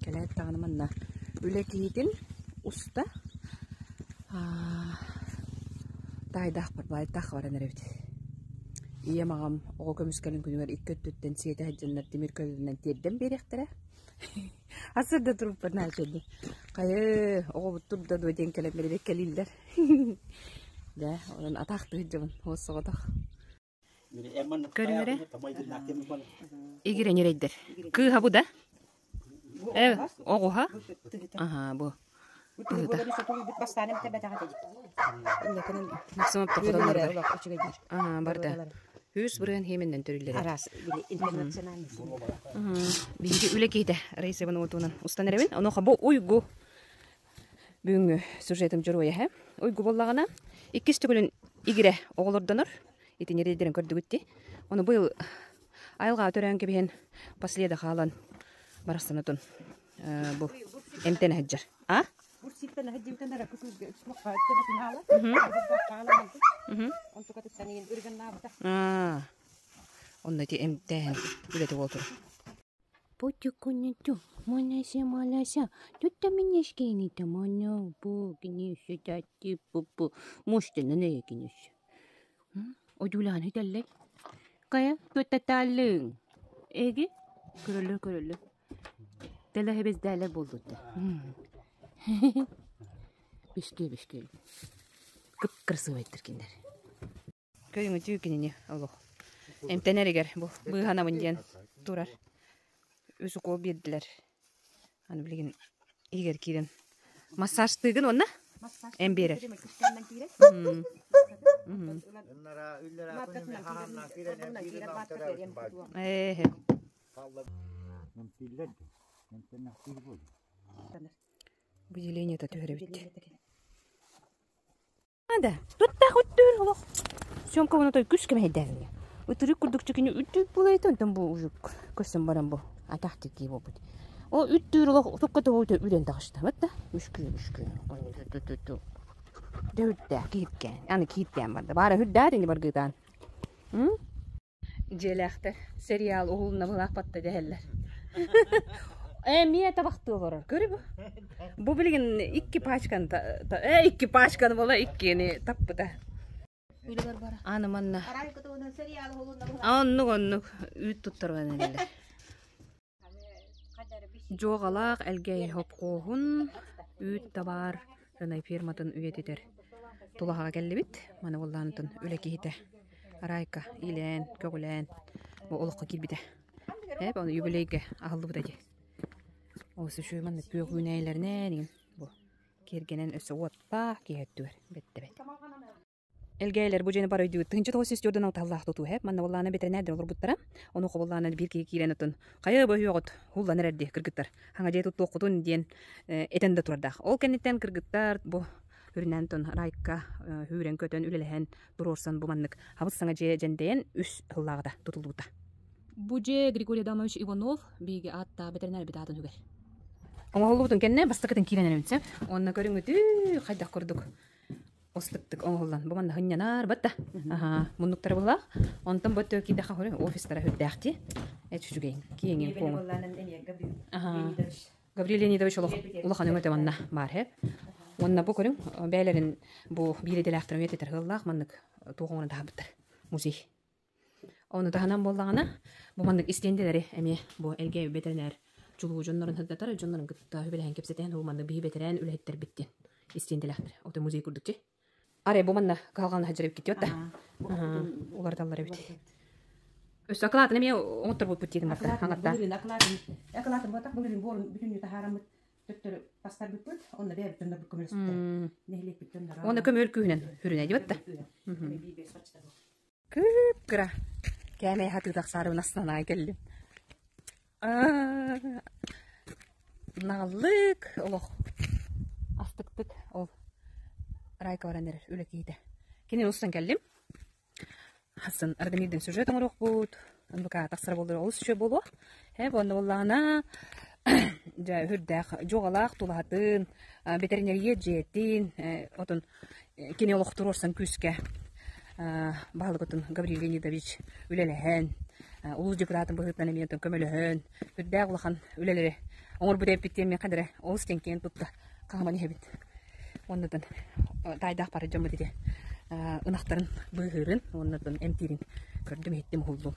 Кэлээт даҕаны манна үлэ киһитин уста таайдаахпар баайтаах баран эрэбит. Ийэм аҕам оҕо көмүскэлин күнүгэр икки өттүттэн сиэтэ сылдьаннар тимир көлөнөн тиэрдэн биэриэхтэрэ. Асырда туруппар наачырды. Хайы, оҕобут турда дуо диэн кэлэн бэрэбиэккэлииллэр. Дьэ, онон атаахтыы сылдьабын, уос соҕотох. Көрүҥ эрэ. Игирэ ньирэйдэр. Кыыһа бу да? Э, оҕуһа? Аһаа, бу. Тыһыта. Аһаа, барда. Үс бырыан хиэмэннэн төрүүллэр. Араас интернациональный. Биһиги үлэ киһитэ Раиса Иванова туһунан устан эрэбин. Онуоха бу уйгу бүгүҥҥү сюжетым дьоруойа эһэ. Уйгу буоллаҕына иккис төгүлүн игирэ оҕолордонор. Ити ньирэйдэрин көрдүгүт дии. Ону быйыл айылҕаҕа төрөөн кэбиһэн последа хаалан барахсанытын бу эмтэнэ сылдьар. А? Онно ити эмтээһин үлэтэ буола турар. Потихонечку, маляся, маляся, тут минешкини маню, бу киниши тати пу муштина не киниши. Одуулаан үтэллэй. Хайа, туттатааллыҥ? Эги? Көрөллөр, көрөллөр. Тэлэһэбэздээлэр буоллуттар. Бишке, бишке. Кып-кырасыабайдар кинилэр. Көйүҥүтүү кинини олох. Эмтэнэригэр бу быыһанабын диэн турар. Үс укол биэрдилэр. Аны билигин иһигэр киирэн массажтыыгын уонна эм биэрэр. Ээ. Выделение-то түһэрэбит. Да, туттах үттүүр олох. Съемка вон той күс кэмэйдээҥҥэ. Ытырык курдук чүкүнү үттүүр булайта онтон бу уже көстөн баран бу атах тикии буолбут. Ол үттүүр олох тукка тобута үрэн таҕыста да үшкүү үшкүү. Дөһүрдээх кииркээн. Аны кииркээн барда. Баара үрдээх ини баргыытаан. Дьиэлээхтэр сериал уһулунна быһылаахпатта дэһэллэр. Эмиэ табахтыы олорор. Көрү бу. Бу билигин икки пачканы икки пачканы буола иккини таппыта. Аны манна. Оннук оннук үүт туттарбан эрэллэр. Дьуоҕалаах Элгээйи хопхуоһун үүт табаар рынай фирматын үйэтитэр тулаһаҕа кэллибит. Маны буоллаанытын үлэ киһитэ Райка иилээн, көҕүлээн бу олоххо киирбитэ. Эп ону юбилейгэ аһыллыбыта дии. Ол үчүгэй маннык күөх үүнээйилэринэн игин бу киэргэнэн өссө уоттаах киһи өттүгэр бэттэ бэт. Элгээйилэр бу дьиэни бары өйдүүбүт. 1904 алталлаах тутуу һэп. Манна буоллаана бэтэринээрдэр олорбуттара. Ону хобуллаана биир киһи киирэн отон хайа бөһүөҕүт хуллан эрэр дии кыргыттар. Хаҥа дьиэ туттуоххутун диэн этэн да турардаах. Ол кэнниттэн кыргыттар бу үрүнэн тон райка хүүрэн көтөн үлэлэһэн туруорсан бу маннык хабыс саҥа дьиэ дьэндэйэн үс сыллааҕыта тутуллубута. Бу дьиэ Григорий Адамович Иванов биһиги ааттаах бэтэринээрбит аатын үгэр. Оҥоһуллубутун кэннэ бастакытын киирэн эрэбин сөп. Уонна көрүҥүтүү хайдах курдук Устуктук оҥоһуллан бу манна сынньанар батта. Аһаа, муннуктара буллаах. Онтон бу өттүгэр киирдэххэ көрүҥ офистара үрдээх дии. Эт үчүгэйин, киэҥин куоҥун. Аһаа. Гаврил Леонидович олох улахан өҥөтө манна баар һэп. Уонна бу көрүҥ бэйэлэрин бу биир идэлээхтэрин үйэтитэр сыаллаах маннык туох оҥорон таһаарбыттар. Музей. Ону таһынан буоллаҕына, бу маннык истиэндэлэри эмиэ бу Элгээйи бэтэринээр чулуу дьоннорун сырдатар, дьоннорун кытта сүбэлэһэн кэпсэтэн, бу маннык биһи бэтэрээн үлэһиттэрбит диэн истиэндэлээхтэр. Ото музей курдук дии. Арай бу манна кыһалҕаны сылдьар эбиккит диэт да. Уларыталлар эбит. Өссө акылаатын эмиэ оҥотторбуппут диэтим барта. Хаҥатта. Акылаатын, акылаатын буотах былырыын буорун бүтүннүү таһаараммыт төттөрү тастарбыппыт, онно бэйэбит дьоннорбут көмөлөспүттэр. Нэһилиэкпит дьонноро. Уонна көмүөл күүһүнэн хүрүнэ диэбит да. Кып-кыра кээмэй хатыы тахсаарыбын астанаан кэллим. Наҕыллык олох астыктык ол Райка баран эрэр үлэ киһитэ. Кинини устан кэллим. Хассын Радомирдин сюжет оҥоруохпут. НВК тахсара буоллар олус үчүгэй буолуо. Ээ уонна буоллаҕына дьэ үрдээх дьуоҕалаах тулаһатын, бэтэринэрийэ дьиэтин, отун кини олох туруорсан күүскэ баһылыкытын Гаврил Леонидович үлэлэһэн, Улуус дьокутаатын быһыытынан эмиэ көмөлөһөн, үрдээх улахан үлэлэри оҥорбут эппит диэн миэхэ эрэ олус кэҥкиэн тутта хааман иһэбит. Уоннатан таайдаах бары дьоммут ити ынахтарын быыһыырын уоннатан эмтиирин көрдүм иһиттим уһуллум.